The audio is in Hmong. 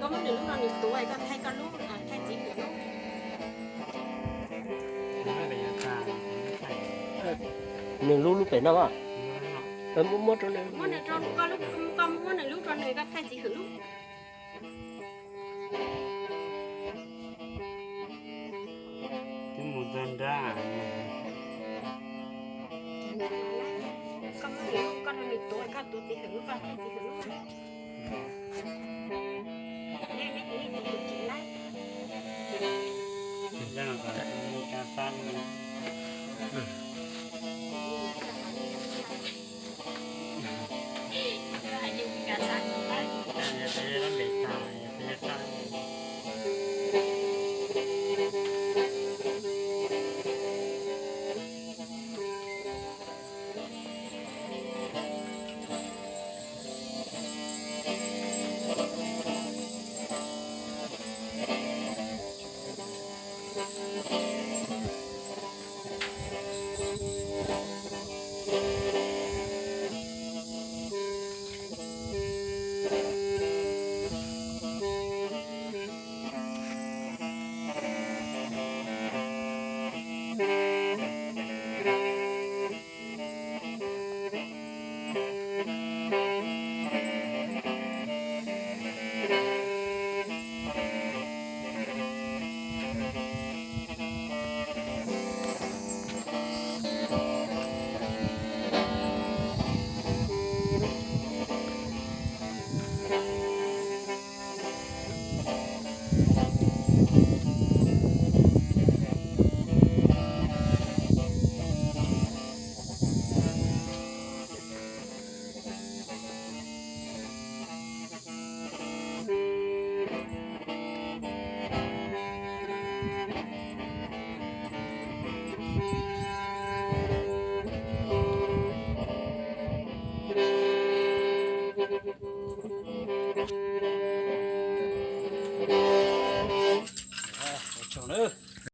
Koj muab nws lub no nws tuav, koj thaij koj lub, thaij txiv hwm lub. Nws lub lub pem no mas. Muab, muab rau nws. Muab nws rau koj lub, koj muab nws lub rau nws, koj thaij txiv hwm lub. Twb mus txog nrab. Koj muab nws lub, koj rau nws tuav, koj tuav txiv hwm lub, koj thaij txiv hwm lub. Ua tsaug nawb.